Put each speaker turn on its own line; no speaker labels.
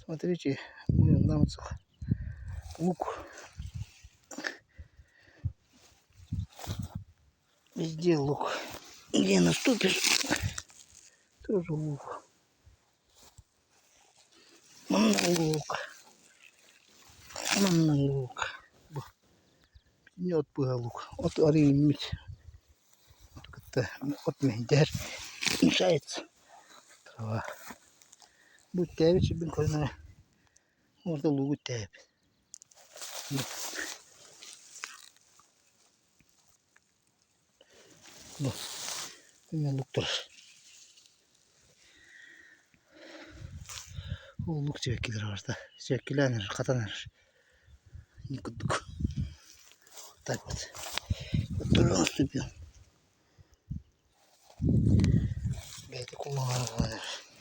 Смотрите, лук. Везде лук. Где наступишь, тоже лук. Манна лук. Манна лук. Итиннэ от быһа лук. От арыйыммыт. Кытта от мэһэйдэһэр. Мешается трава. Бу үктээбит сирбин көрөн эрэ уонна луугу үктээбит. Бу лук турар. Ол лук сибэккилэрэ барыта сибэккилээн эрэр, хатан эрэр. Ини курдук. Так вот. Бэйэтэ куллаҕара буолан эрэр.